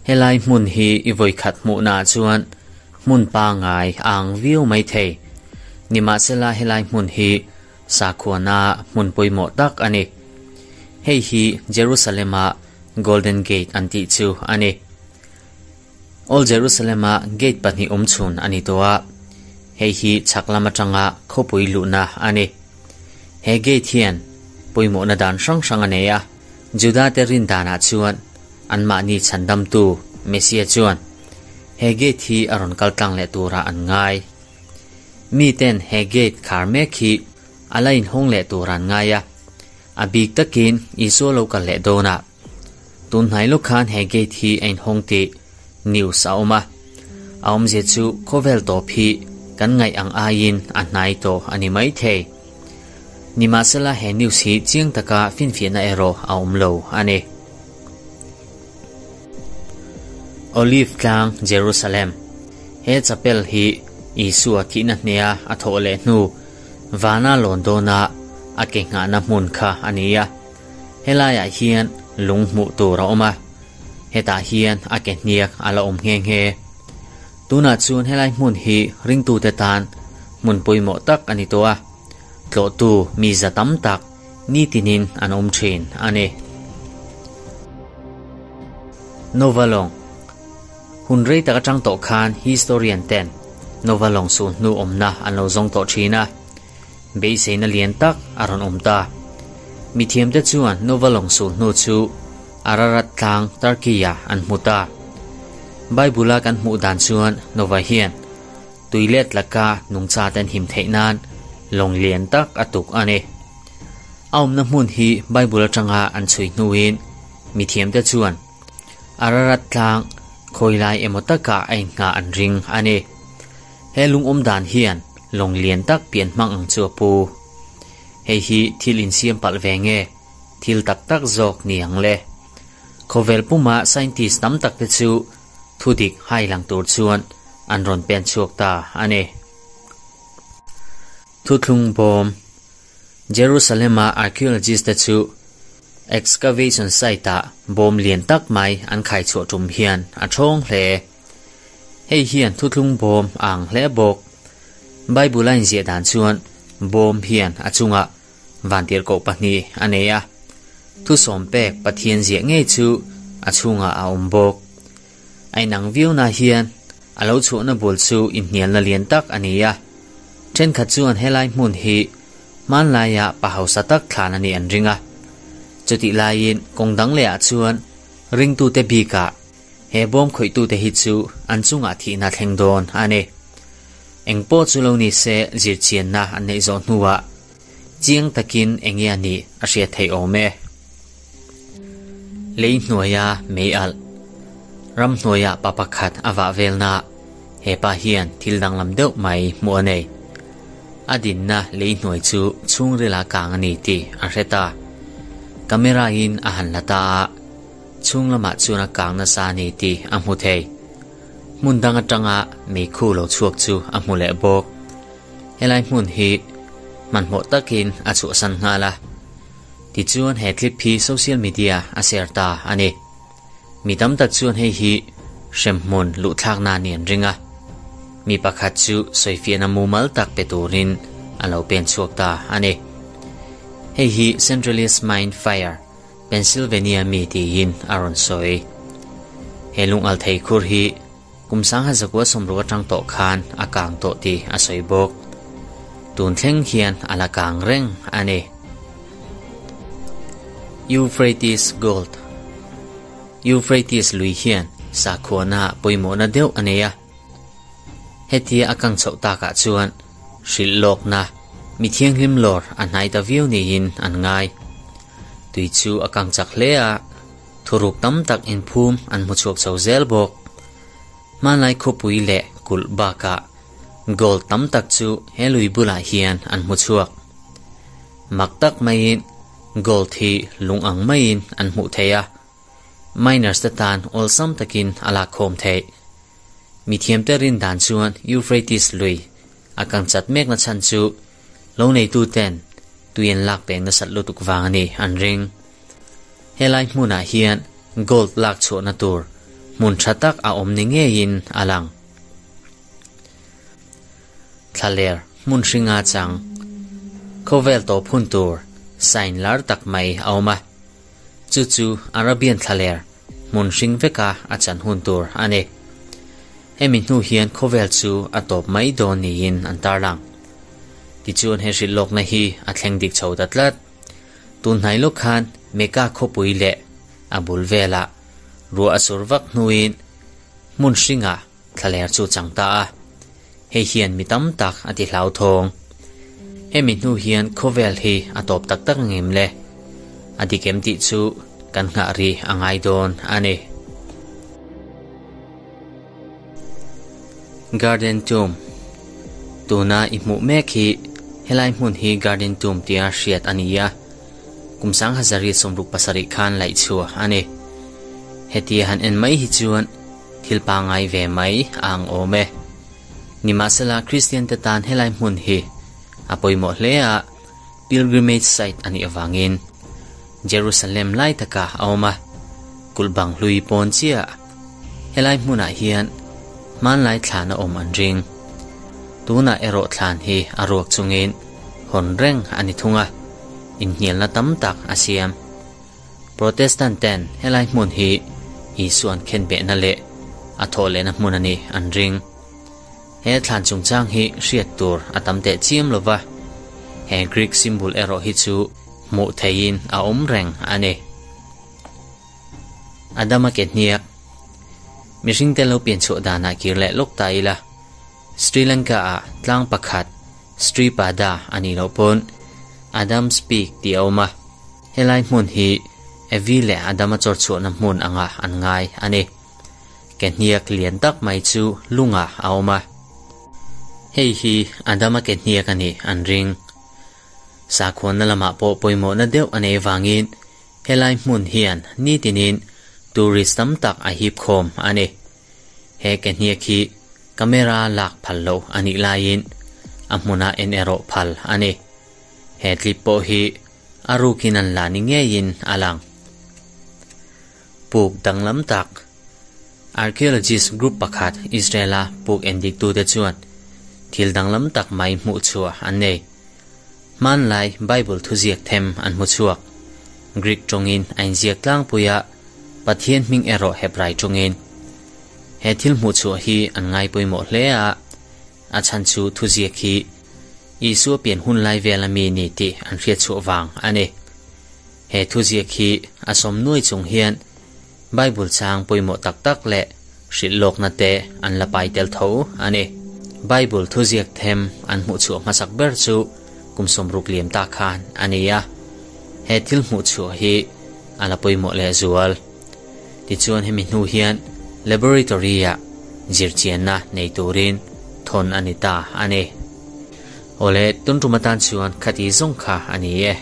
Helai hmun hi i vawikhat hmuhnaah chuan hmun pangai a ang viau mai thei. Nimahsela helai hmun hi sakhuana hmun pawimawh tak a ni. Hei hi Jerusalem-a Golden Gate an tih chu a ni. Old Jerusalem-a gate pahnih awm chhun a ni tawh a, hei hi chhak lam atanga khawpui luhna a ni. He gate hian pawimawhna dan hrang hrang a nei a, Juda-te rin danah chuan anmahni chhandamtu Messiah chuan he gate hi a rawn kal tlang leh turah an ngai. Miten he gate khar mek hi a la inhawng leh tur an ngai a, a bik takin Isua lo kal leh dawnah. Tun hnai lawk khan he gate hi a inhawng tih news a awm a, a awmzia chu khawvel tawp hi kan ngaih ang aiin a hnai tawh a ni maithei. Nimahsela he news hi chiang taka finfiahna erawh a awm lo a ni. Olive tlang Jerusalem He chapel hi Isua thihna hneha a thawh leh hnu vana lawn dawna a ke nghahna hmun kha a ni a. Helaiah hian lung hmuh tur a awm a, hetah hian a ke hniak a la awm nghe nghe. Tunah chuan helai hmun hi ringtute tan hmun pawimawh tak a ni tawh a, tlawhtu mi za tam tak nitinin an awm thin a ni. Nova lawng Hun rei tak atang tawh khan historian ten Nova lawng suh hnu awmna an lo zawng tawh thin a, Beiseina lian tak a rawn awm ta. Mithiamte chuan Nova lawng sul hnu chu Ararat tlang Turkey-ah an hmu ta. Bible-a kan hmuh dan chuan Nova hian tuilet laka nungchate an him theih nan lawng lian tak a tuk a ni. A awmna hmun hi Bible atanga an chhui hnuin mithiamte chuan Ararat tlang khawilai emaw takah a inngah an ring a ni. He lungawm dan hian lawng lian tak pian hmang ang chu a pu. Hei hi thil insiam palh ve nge, thil tak tak zawk ni ang le. Khawvel puma scientist tam tak te chu thu dik hai lang tur chuan an rawn pen chhuak ta a ni. Thuthlung bawm Jerusalem-a archaeologist te chu excavation site-ah bawm lian tak mai an khai chhuah tum hian a thawng hle. Hei hian thuthlung bawm a ang hle bawk. Bible a inziah dan chuan bawm hian a chungah vantirhkoh pahnih a nei a, thusawm pek Pathian ziah ngei chu a chhungah a awm bawk. A inang viauna hian a lo chhuahna bul chu inhnialna lian tak a ni a, thenkhat chuan helai hmun hi hmanlaia pa hausa tak thlan a nih an ring a. Chutih laiin kawng dang lehah chuan ringtute bikah He bawm khawihtute hi chu an chungah thihna thleng dawn a ni. Eng pawh chu lo ni se zirchianna an neih zawh hnuah chiang takin eng nge a nih a hriat theih awm e. Lei hnuaia mei alh. Ram hnuaiah pa pakhat a vah velna he pa hian thil danglam deuh mai hmuh a nei. A dinna lei hnuai chu chhungrila kang a ni tih a hre ta. Camera in a han la ta a. Chhung lamah chuan a kang nasa a ni tih a hmu thei. Hmun dang atanga meikhu lo chhuak chu a hmu leh bawk. Helai hmun hi hmanhmawh takin a chhuahsan nghal a. Tichuan he clip hi social media a share ta a ni. Mi tam tak chuan hei hi hremhmun luhthlakna ni an ring a. Mi pakhat chu sawifiahna mumal tak pe turin a lo pen chhuak ta a ni. Hei hi Centralist Mine Fire Pennsylvania mi tiin a rawn sawi. He lungal thei khur hi kum sangha zakua sawmruk atang tawh khan a kang tawh tih a sawi bawk. Tun thleng hian a la kang reng a ni. Euphrates Gold Euphrates lui hian sakhuana pawimawhna deuh a nei a. Hetia a kang chhoh takah chuan hrilh lawkna mi thianghlim lawr a hnai ta viau niin an ngai. Tui chu a kang chak hle a, thuruk tam tak inphum an hmu chhuak chho zel bawk. Hmanlai khawpui leh kulh bakah gold tam tak chu he lui bulah hian an hmu chhuak. Mak tak maiin gold hi lung ang maiin an hmuh thei a, miners te tan awlsam takin a lakkhawm theih. Mithiamte rin dan chuan Euphrates lui a kang chat mekna chhan chu lo neituten tui an lak peng nasat lutuk vang a ni an ring. Helai hmunah hian gold lak chhuahna tur hmun tha tak a awm ni ngeiin a lang. Thlaler hmun hringa chang khawvel tawp hun tur sign lar tak mai a awm a, chu chu Arabian thlaler hmun hring veka a chan hun tur a ni. Hemi hnu hian khawvel chu a tawp mai dawn niin an tarlang. Tichuan he hrilh lawkna hi a thleng dik chho ta tlat. Tunhnai lawk khan Mecca khawpui leh a bul velah ruah a sur vak hnuin hmun hringah thlaler chu chang ta a, hei hian mi tam tak a ti hlauthawng. Hemi hnu hian khawvel hi a tawp tak tak angem le? A dik em tih chu kan nghah ri a ngai dawn a ni. Garden Tomb Tuna i hmuh mek hi helai hmun hi Garden Tomb tia hriat a ni a, kum 1967 khan laih chhuah a ni. Hetia han en mai hi chuan thil pangngai ve mai a ang awm e. Nimahsela Kristian te tan helai hmun hi a pawimawh hle a, pilgrimage site a nih avangin Jerusalem lai taka a awm a, kulh bang hlui pawn chiah helai hmunah hian hmanlai thlan a awm an ring. Tunah erawh thlan hi a ruak chungin hawn reng a ni thung a, inhnialna tam tak a siam. Protestant ten helai hmun hi Isua'n khenbehna leh a thawh lehna hmun a nih an ring. He thlan chungchang hi hriat tur a tam teh chiam lo va, he Greek symbol erawh hi chu hmuh theihin a awm reng a ni. Adama ke hniak Mihringte lo pian chhuah danah kir leh lawk ta ila, Sri Lanka ah tlang pakhat Sri Pada a nih loh pawn Adam's Peak tih a awm a, helai hmun hi Evi leh Adama chawr chhuahna hmun anga an ngai a ni. Ke hniak lian tak mai chu lungah a awm a. Hei hi Adama ke hniak a nih an ring. Sakhuanna lamah pawh pawimawhna deuh a nei vangin helai hmun hian nitinin tourist tam tak a hip khawm a ni. He ke hniak hi camera lak phal loh a nih laiin a hmunah en erawh phal a ni. He clip pawh hi a rukin an la ni ngeiin a lang. Puk danglam tak Archaeologist group pakhat Israel-a puk endiktute chuan thil danglam tak mai hmuh chhuah an nei. Hmanlai Bible thuziak them an hmu chhuak. Greek tawngin a inziak tlangpui a, Pathian hming erawh Hebrai tawngin. He thil hmuh chhuah hi an ngai pawimawh hle a, a chhan chu thuziak hi Isua pian hun lai vela mi ni tih an hriat chhuah vang a ni. He thuziak hi a sawm nuai chung hian Bible chang pawimawh tak tak leh hrilh lawkna te an la pai tel tho a ni. Bible thuziak them an hmuh chhuah hmasak ber chu kum 60 liam ta khan a ni a. He thil hmuh chhuah hi a la pawimawh leh zual. Tichuan hemi hnu hian laboratory-ah zirchianna nei turin thawn a ni ta a ni. Awle, tun tum atan chuan khati zawng kha a ni e.